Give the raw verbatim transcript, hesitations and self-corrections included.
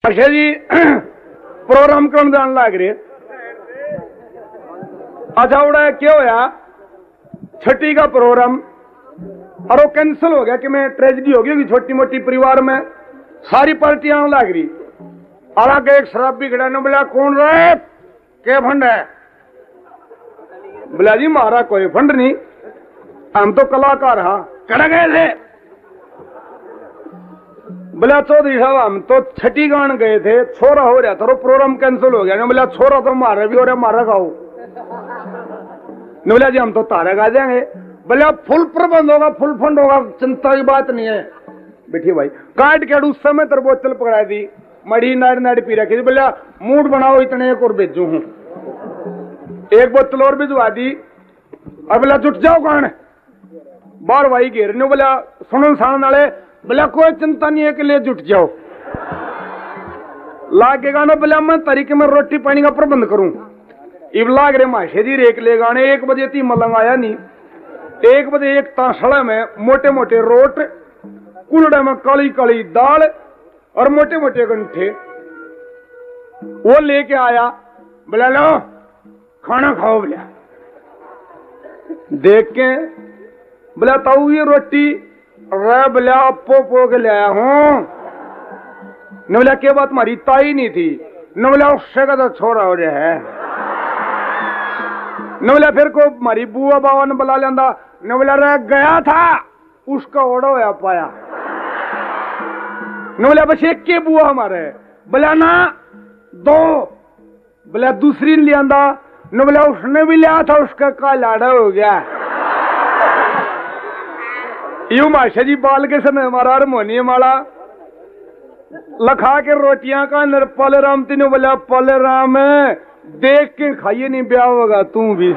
अच्छा जी, प्रोग्राम करण जान लाग रहे। अच्छा, उड़ा क्या होया, छठी का प्रोग्राम और वो कैंसिल हो गया कि मैं ट्रेजेडी हो गई होगी छोटी मोटी परिवार में, सारी पार्टी आने लाग रही। हालांकि एक शराबी खड़ा ने बोला, "कौन रहा है, के फंड है?" बोला, "जी, म्हारा कोई फंड नहीं, हम तो कलाकार हाँ।" कड़ा गए थे? बोला, "चौधरी साहब, हम तो छठी गान गए थे, छोरा हो रहा था, प्रोग्राम कैंसिल हो गया।" ने बोला, "छोरा तो म्हारे भी हो रहा, म्हारा गाओ।" ने बोला, "जी, हम तो तारे गा देंगे।" बोला, "फुल प्रबंध होगा, फुल फंड होगा, चिंता की बात नहीं है।" बैठी भाई, काट के उस समय तेरे बोतल पकड़ा दी, मड़ी नाड़ नाड़ पी रखी थी। बोला, "मूड बनाओ, इतने एक और भेजू हूँ।" एक बोतल और भिजवा दी। और बोला, "जुट जाओ कान।" बाहर भाई घेर ने बोला, "सुनो सामने वाले।" बोला, "कोई चिंता नहीं है, के लिए जुट जाओ।" लाग के गाना बोला, "मैं तरीके में रोटी पानी का प्रबंध करूं।" इब लाग रहे माशे जी रेक ले गाने। एक बजे ती मलंग आया नहीं। एक बजे एक तांसड़ा में मोटे मोटे रोट, कुलड़े में काली काली दाल और मोटे मोटे गंठे वो लेके आया। बोला, "लो, खाना खाओ।" बोला, देख के बोला, "ताऊ, ये रोटी?" "रे," बोला, "आपो पो के लाया हूँ।" ने बोला, "के बात, म्हारी ताई नहीं थी?" ने बोला, "उससे का तो छोरा हो रहा है।" ने बोला, "फिर को म्हारी बुआ बाबा ने बुला लेंदा?" ने बोला, "रे, गया था, उसका ओड़ा होया पाया।" ने बोला, "बस एक के बुआ हमारे?" बोला, "ना, दो।" बोला, "दूसरी ने लियांदा?" ने बोला, "उसने भी लिया था, उसका का लाड़ा हो गया।" यू माशा जी बाल के समय हमारा हारमोनियम वाला लखा के रोटियां का नर पाले राम तीनों बोला, "पाले राम, देख के खाइए, नहीं ब्याह होगा तू भी।"